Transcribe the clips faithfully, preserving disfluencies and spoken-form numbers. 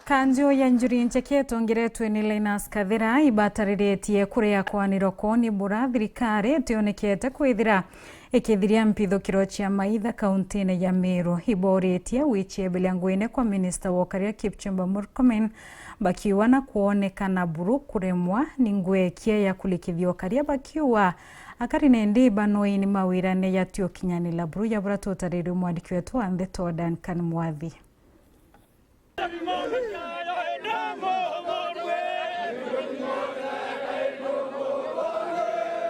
Kanju ya njuri ncheke itongeretwe ni Linus Kathira ibatariritie kuria kwaniro koni bura thirikari itionekete kwithira ikithiria mpithukiro cia maitha kauntine ya Meru. Iboritie wichiebelia nguine kwa minista wa ukaria Kipchumba Murkomen bakiuga na kwonekana buru kuremwa ni ngwekia ya kulikithia ukaria bakiuga akari nendi banoi ni mawirane yatiokinyanila buru ya bura tutaririe mwandiki wetu wa ndeto Duncan Mwathi.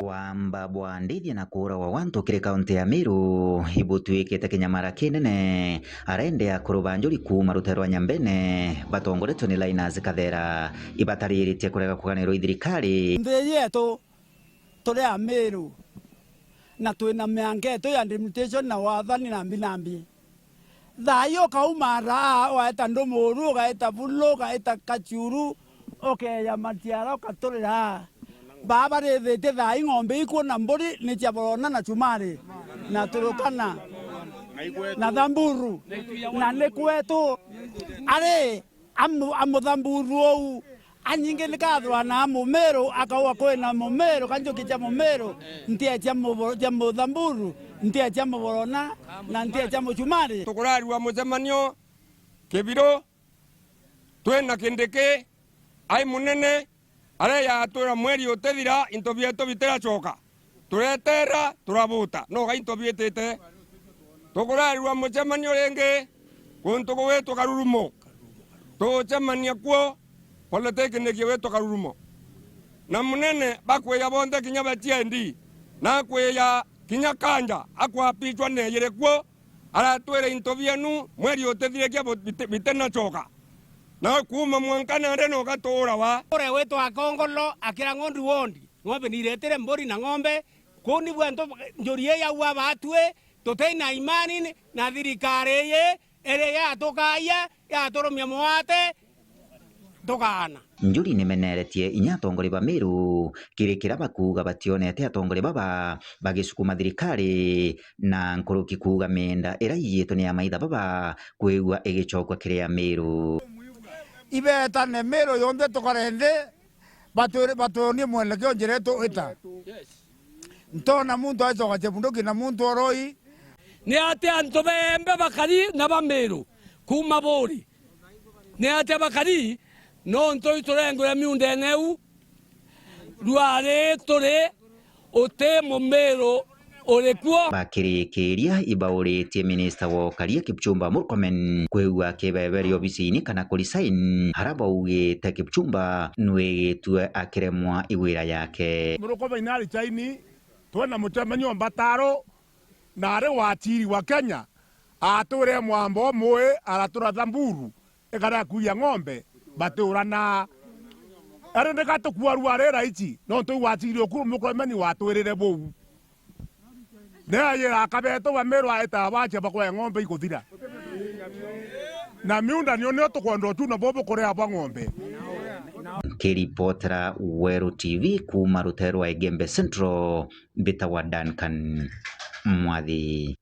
Wamba bwa ndithia na kuuragwa gwa antu kiri kaunti ya Meru ibutwikite kinyamara kinene, arende akuru ba njuri kuuma rutere rwa Nyambene batongoretwe ni Linus Kathera ibatariritie kurega kuganirwa i thirikari. Nthi yetu turi Amiru na twina mianka yetu ya delimitation na wathani na mbi na mbi. Thaa ii ukauma raa, ugaeta Ndumuru, ugaeta Bulu, ugaeta Kachuru, ukeeja Matiara, ukaturira. Baa barithitie thaa ii ng'ombe ikwona mburi ni cia Borona na Chumari na Turukana na Thamburu, na ni kwetu. Ari amu-, amuthamburu uu. Anyingi nikathurana Mumiru, akauga kwina Mumiru, kanjuki cia Mumiru, ntia cia Mubo-, cia Muthamburu, ntia cia Muborona, na ntia cia Muchumari. Tukurarua mucemanio Kibiru, twina Kindiki, ai munene, areja atwira mweri utithira, into bietu bitiracoka. Tureterera, turabuta, no ga into biitite. Tukurarua mucemanio ringi kuntu gugwitwa Karurumo. Tugucemania kuo, polytechnic igwitwa Karurumo. Na munene bakwija bonthe kinya ba T I D, na akwija kinya Kanja, akwapicwa neejire kuo, aratwira into bienu mweri utithirikia bu-, biti-, bitinacoka. Na kuuma mwanka nandi no gatuura wa. Ure witwa Kongolo, akira ng'ondu wondi. Ng'ombe niiretire mburi na ng'ombe, kuu nibu antu njuri ii yaua baatui, tutina imani na thirikari ii iri yatukaia, yaturumia mwate, tukaana. Njuri nimeneretie inya atongoria ba Meru kiri kiria bakuuga bationete atongoria baba bagisukuma thirikari na nkuruki kuuga mienda iria iiyitwe ni amaitha baba kwigua igicokua kiri Amiru. Ibetane Meru yonthe tukare nthi, batwire, batuonie mwelekeo njira itugwita. Ntona muntu aicoka Chebunduki na muntu oroi. Ni atia antu bembe bakari na ba Meru kuuma Buri? Ni atia bakari? Nontu iturengure miundene iu, rwari turi uti Mumiru uri kuo. Bakirikiria ibauritie minista wa ukaria Kipchumba Murkomen kwigua akibeberia obisini kana kuresign, aria baugite Kipchumba nwigitue akiremwa i wira yake. Murkomen ari Chaini, twina mucemanio Mbataro, na ari wachiri wa Kenya, atwire mwamba umwe aratura Thamburu, ikara kuia ng'ombe, batiurana. Ari ndika tukuarua rira ici, nontu igwachiri ukuru Murkomen watwirire buu. Neejira akabetu bamirwa ita bacha bakwe ng'ombe ikuthira. Na miunda nio, nio tukwenda uchu na bobo kuria bwa ng'ombe. Nkiripotera Weru T V kuuma rutere rwa Igembe Central, mbitagwa Duncan Mwathi.